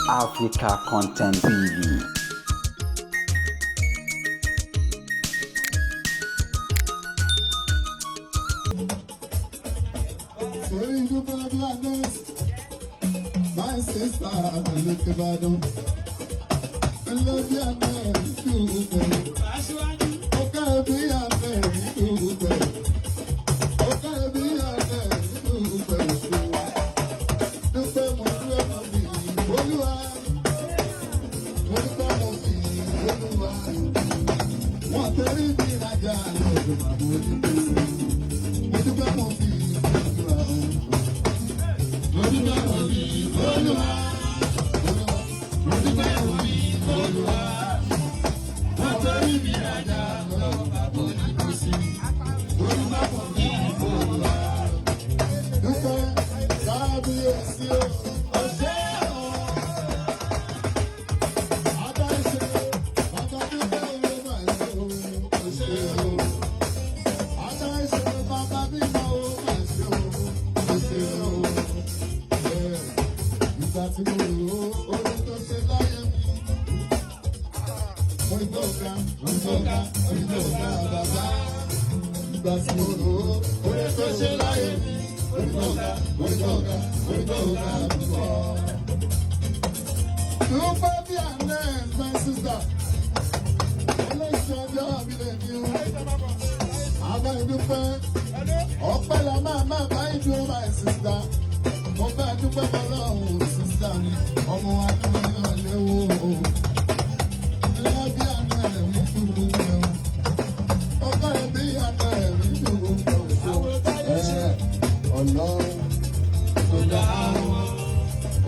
Africa Content TV. Torí dúpẹ́ gladness, my sister Olùkìbàdàn. Olóbi àmẹ́ dúpẹ́. Ọkọ ẹbí àmẹ́ dúpẹ́. Ọkọ ẹbí àmẹ́ dúpẹ́. Dúpẹ́ mo dúpẹ́ mo fi Olúwa. Mo dúpẹ́ mo fi Olúwa. Wọ́n torí mi rajà lọ́dọ̀ bàbá onípèsè. Mo dúpẹ́ mo fi Olúwa. Mo dúpẹ́ mo fi Olúwa. Mo dúpẹ́ mo fi Olúwa. Wọ́n torí mi rajà lọ́dọ̀ bàbá onípèsè. Mo dúpẹ́ mo fi Olúwa. Dúpẹ́ kábíyèsí o, ọ̀ṣẹ́ o. Adáṣe, bàbá dúpẹ́ owó máa ṣe o, ọ̀ṣẹ́ o. Adáṣe, bàbá bímọ o máa ṣe o, ọ̀ṣẹ́ o. Ìgbà tí mo rò ó, oore tó ṣe láyé mi. Mo rí tó ga, mo rí tó ga, mo rí tó ga bàbá. Ìgbà tí mo rò ó, oore tó ṣe láyé mi. Mo rí tó ga, mo rí tó ga, mo rí tó ga púpọ̀. Dúpẹ́ bí àná my sister. Ẹlẹ́sìn ọjọ́ mi lè ní o. Àbá ìdúpẹ́. Ọpẹ́ la máa máa bá ìdúró my sister. Mo bá dúpẹ́ fọlọ́run sister mi. Ọmọ wa tó ní ọ̀lẹ́wọ̀ o. Ẹlẹ́bí àná ẹ̀mí dúpẹ́ o. Ọkọ ẹbí àná ẹ̀mí dúpẹ́ o. Ọlọ́run tó dá wọn,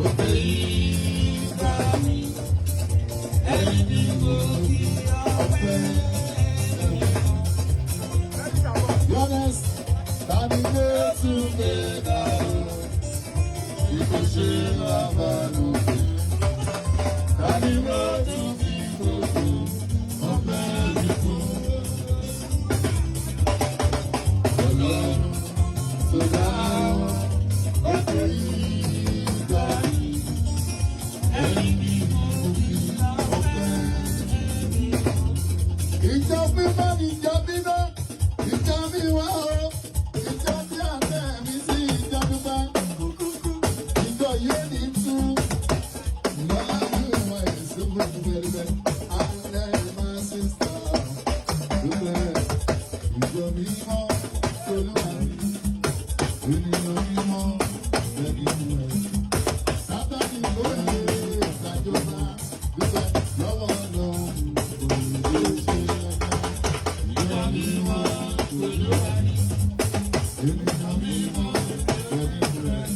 ó gbé ìgbà mi. Ẹ̀yin ni mo fi ọpẹ́. Honest, tani Jésù gbé ga o, bí kò ṣe bàbá lókè. Tani mo tún fi gbogbo ọpẹ́ mi fún? Ọlọ́run tó dá wọn, ó gbé ìgbà mi. Ẹ̀yin ni mo fi ọpẹ́. Ìjọ mímọ́ ni ìjọ mímọ́, ìjọ mímọ́ o, ìjọ tí a tẹ̀ mí sí ìjọ dúpẹ́. Ìjọ yóò ní tú, ìlọ́lá yóò wá èso dúpẹ́ dúpẹ́. Alẹ́ máa sister dúpẹ́. Ìjọ mímọ́ tolúwa mi, ènìyàn mímọ́ bẹ́ẹ̀ nínú ẹ̀. Sátánì ló lè ṣàjọba dúpẹ́ lọ́wọ́ lọ́hùn kò lè ṣe ẹ̀ka. Ìjọ mímọ́ tolúwa mi, ènìyàn mímọ́ bẹ́ẹ̀ nínú ẹ̀.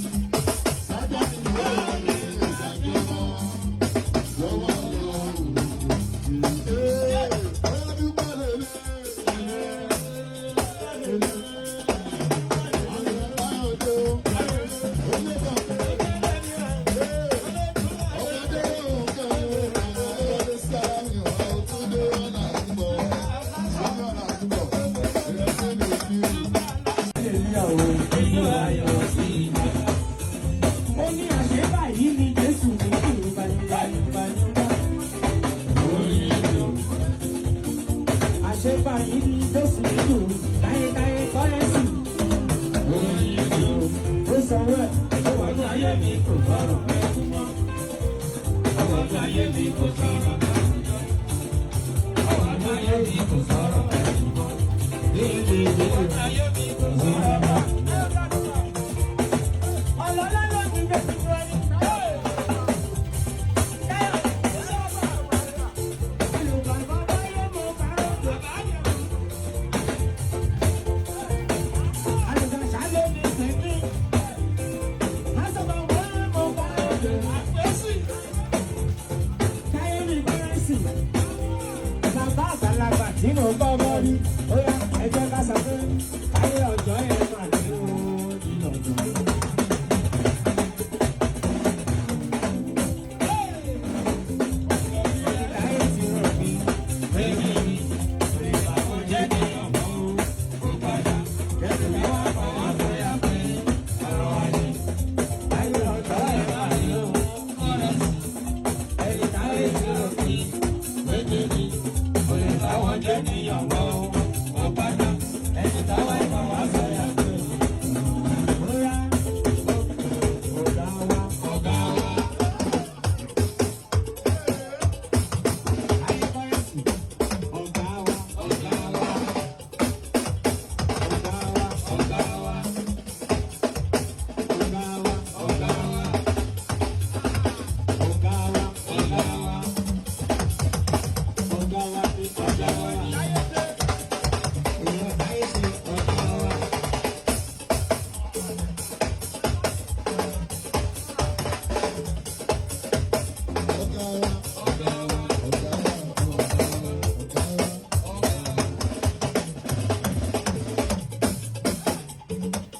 Sátánì ló lè ṣàjọba lọ́wọ́ lọ́hùn kò lè ṣe ẹ̀ka. Dúpẹ́ lélẹ̀. Ó ní àṣẹ báyìí ni Jésù ní ìbànújẹ́. Àṣẹ báyìí ni Jésù ní jù táyétáyé kọ́lẹ́sì. Ó sanwó ẹ̀. Ọwọ́ ayé mi kò sọ̀rọ̀ ẹkún mọ́. Ọwọ́ ayé mi kò sọ̀rọ̀ ẹkún mọ́. Ọwọ́ ayé mi kò sọ̀rọ̀ ẹkún mọ́. Ọwọ́ ayé mi kò sọ̀rọ̀ ẹkún mọ́. Ọlọ́lá ló ní bẹ̀.